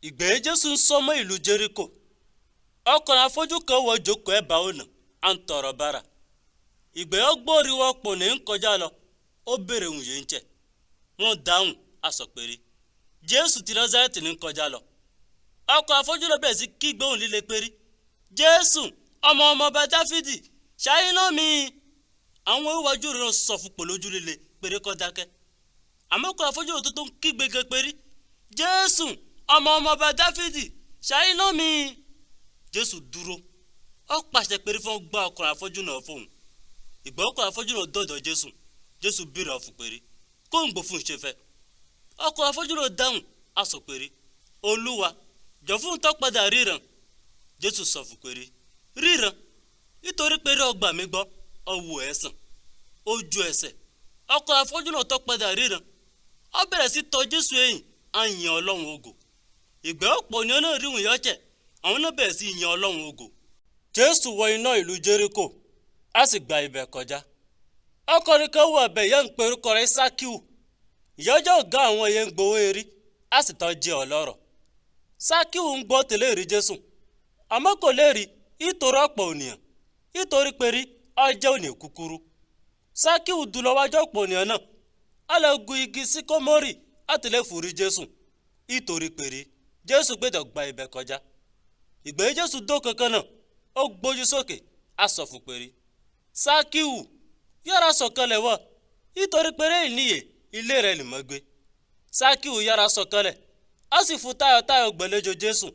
Ìgbé Jésù ń sọmọ ìlú Jẹ́ríkò. Ọkùnrin afọ́jú kan wọ jókòó ẹ̀bá ọ̀nà à ń tọrọ bára. Ìgbé ọgbóríwọ́ pò ní ń kọjá lọ, ó béèrè òun yìí ń jẹ. Wọ́n dáhùn, a sọ péré. Jésù ti Násárẹ́tì ní ń kọjá lọ. Ọkùnrin afọ́jú ló bẹ̀rẹ̀ sí kígbe ohùn líle péré. Jésù, ọmọ ọmọ ọba Dáfídì, ṣàánú mi. Àwọn iwájú rẹ̀ sọ fún pòlójú líle péré kó dákẹ́. Àmọ́ ọkùnrin afọ́jú tó tó ń kígbe gan péré. Jésù, ọmọ ọmọ ọba Dáfídì, ṣàánú mi. Jésù dúró. Ó pàṣẹ péré fún gbá ọkùnrin afọ́jú náà fóun. Ìgbà ọkùnrin afọ́jú náà dọ̀dọ̀ Jésù. Jésù béèrè ọ̀fun péré. Kó ń gbò fún ìṣe fẹ́. Ọkùnrin afọ́jú náà dáhùn, a sọ péré. Olúwa, jọ̀ fún tó padà ríran. Jésù sọ fún péré. Ríran, nítorí péré ọgbà mi gbọ́, ọwọ́ ẹ̀ sàn. Ojú ẹsẹ̀, ọkùnrin afọ́jú náà tó padà ríran. Ó bẹ̀rẹ̀ sí tọ̀ Jésù ẹ̀yìn, á yin Ọlọ́run ògo. Ìgbà ọ̀pọ̀ ni ọ̀nà ríhùn yọ̀ọ́jẹ̀, àwọn náà bẹ̀rẹ̀ sí yin Ọlọ́run ògo. Jésù wọ iná ìlú Jẹ́ríkò, á sì gba ibẹ̀ kọjá. Ọkùnrin kan wọ ẹ̀bẹ̀ yẹn ń pe orúkọ rẹ̀ Sákíù. Ìyọ́jọ́ ọ̀gá àwọn yẹn ń gbowó erí, á sì tọ́ jẹ́ ọlọ́rọ̀. Sákíù ń gbọ́ tẹ̀lé rí Jésù, àmọ́ kò lè rí ìtorí ọ̀pọ̀ ènìyàn, ìtorí pé rí ọjọ́ òní kúkúrú. Sákíù dùn wájú ọ̀pọ̀ ènìyàn náà, á lọ gun igi síkómórì á tẹ̀lé fùrí Jésù, ìtorí pé rí Jésù gbẹ́dọ̀ gba ibẹ̀ kọjá. Ìgbà Jésù dó kankan náà, ó gbójú sókè, á sọ fún pé rí, Sákíù, yára sọ̀kalẹ̀ wá, nítorí pé ìníyè ilé rẹ̀ lè mọ́ gbé. Sákíù yára sọ̀kalẹ̀, á sì fún tayọ̀tayọ̀ gbàlejò Jésù.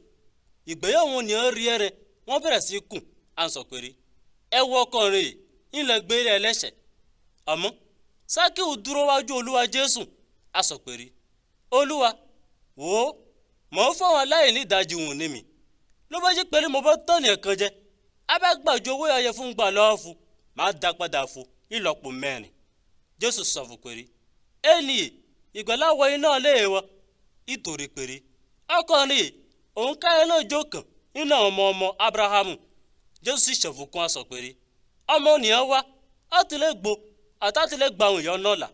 Ìgbéyàwó ni ó rí ẹrẹ, wọ́n bẹ̀rẹ̀ sí kùn, á sọ pé rí, ẹ wọ ọkùnrin yìí, ńlẹ̀ gbé rẹ̀ ẹlẹ́ṣẹ̀. Àmọ́ Sákíù dúró wájú Olúwa Jésù, á sọ pé rí, Olúwa, wò ó, mò ń fáwọn aláìní ìdajì wùn ní mi. Ló bá jí pé mo bá tọ̀nì kan jẹ, á bá gbàjú owó ayẹ fún gbà lọ́wọ́ fún, màá dá padà fún ìlọ́po mẹ́rin. Jésù sọ fún pé rí, ẹnì ìgbàlà wọ iná ilé wa, ìtorí pé rí, ọkùnrin yìí, òun káyọ̀ náà jókòó nínú àwọn ọmọ ọmọ Ábúráhámù. Jésù sì ṣẹ̀fùkún aṣọ pé rí, ọmọ ènìyàn wá, á ti lè gbó, àti á ti lè gba àwọn èèyàn náà là.